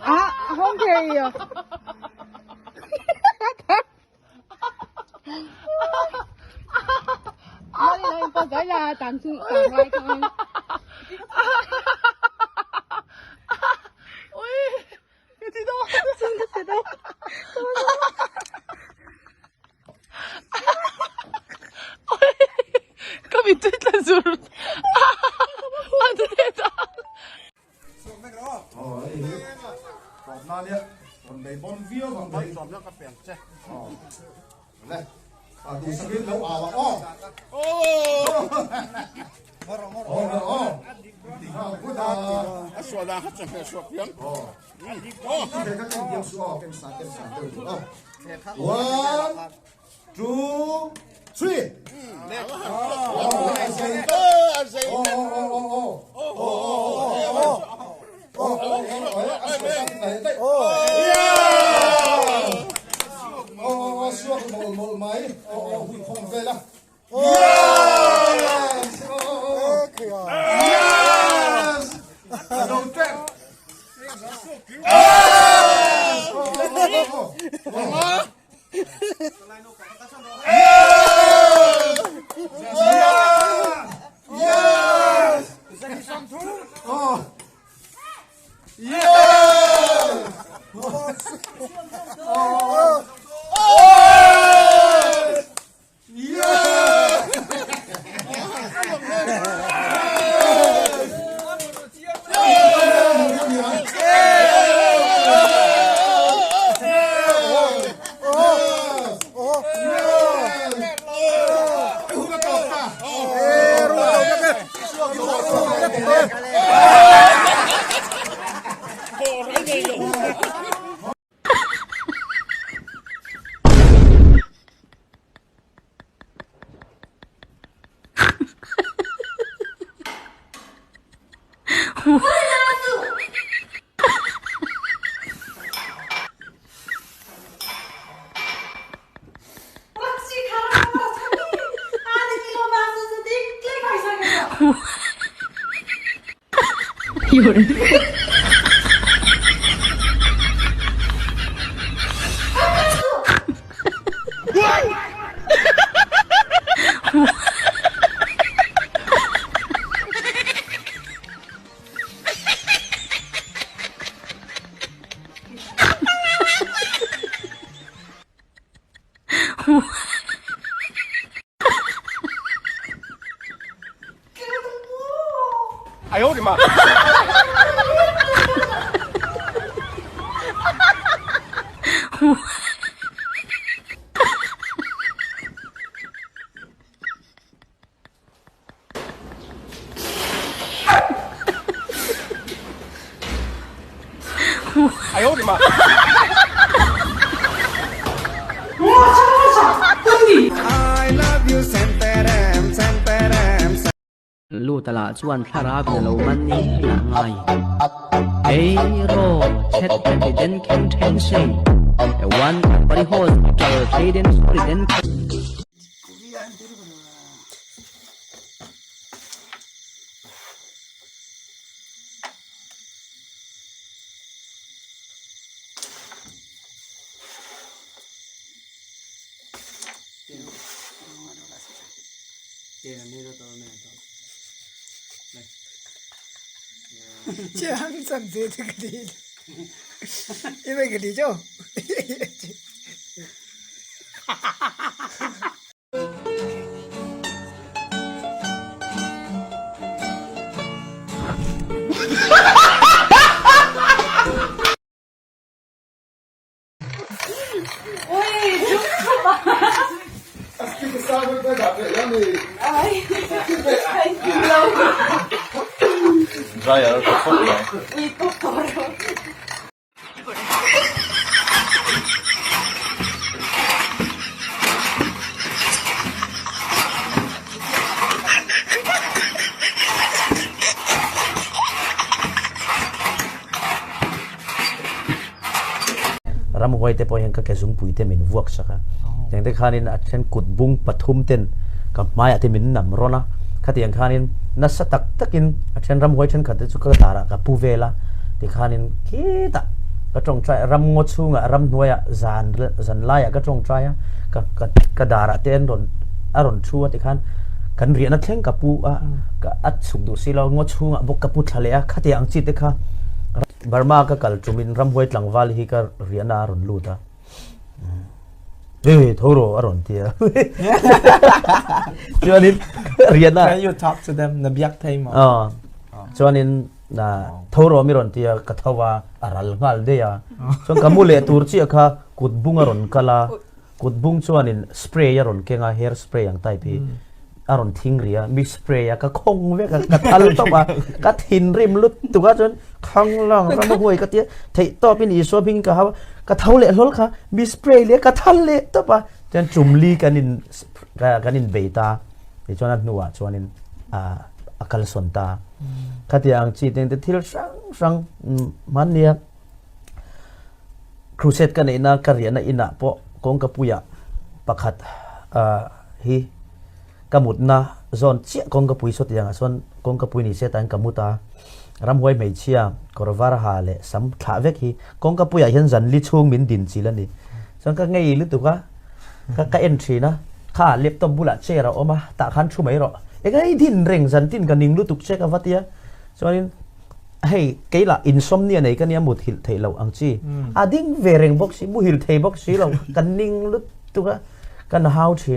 À, không thì Nói là tạm sự tạm lại thôi. Ka mittui tla zur a ti teh ta. One, two, three. Luta lah chuan thlarau in a lo man ni mai ah ngai. Ei raw chet peti den khen then sei e one pari hospital thei den sorry den khen. Ramhuai te pawh hian ka ke zungpui te min vuak sak a, tiang te khanin a then kut bung pathum ten ka hmaiah te min nam rawn a, khatiang khanin nasa tak takin a then ramhuai thenkhat te chu ka darah ka pu vel a, Tikhanin khitah ka tawngtai a, ramngaw chhungah ramhnuaiah zan zan laiah ka tawngtai a, ka ka ka darah te an rawn a rawn thu a tikhan kan riahna thleng ka pu a, ka a chhuk duh si lo, ngaw chhungah bawk ka pu thla leh a, khatiang ang chi te kha Burma ka kal tumin ramhuai tlangval hi ka riahna a rawn lut a. Hey, tho rawh a rawn ti a. Chuanin riahna Can you talk to them? Na biak thei maw? Ah. Chuanin na tho rawh mi rawn ti a, ka tho a, a ral nghal daih a. Chuan ka mu leh tur chiah kha kut bung a rawn kal a, kut bung chuanin spray a rawn keng a, hair spray ang type hi. A rawn thing ri a, mi spray a, ka khawng vek a, ka thal tawp a, ka thinrim lutuk a, chuan khang lang ram a huai ka tia, theih tawpin Isua hming ka hau a, ka tho leh hlawl kha, mi spray leh ka thal leh tawp a, chuan chumli kan in kan in bei ta, tichuan a hnuah chuanin a kalsawn ta. Khatiang ang chi te thil hrang hrang hmannia Crusade ka neihna ka riahna inah pawh kawngkapuiah pakhat hi ka mutna zawn chiah kawngkapui sawtiangah chuan kawngkapui ni se tain ka mut a, ramhuai hmeichhia kawr var ha leh sam thlah vek hi kawngkapuiah hian zan li chhung min din chil a ni. Chuan ka ngei lutuk a, ka ka en thin a, kha laptop bulah chair a awm a, tah khan thu mai rawh. Eng ai din reng zan tin ka ning lutuk che ka va tia. Chuanin hei keilah insomnia nei ka nia muthilh theih loh ang chi. A ding ve reng bawk si, muhil thei bawk si lo, ka ning lutuk a, ka na hau thin.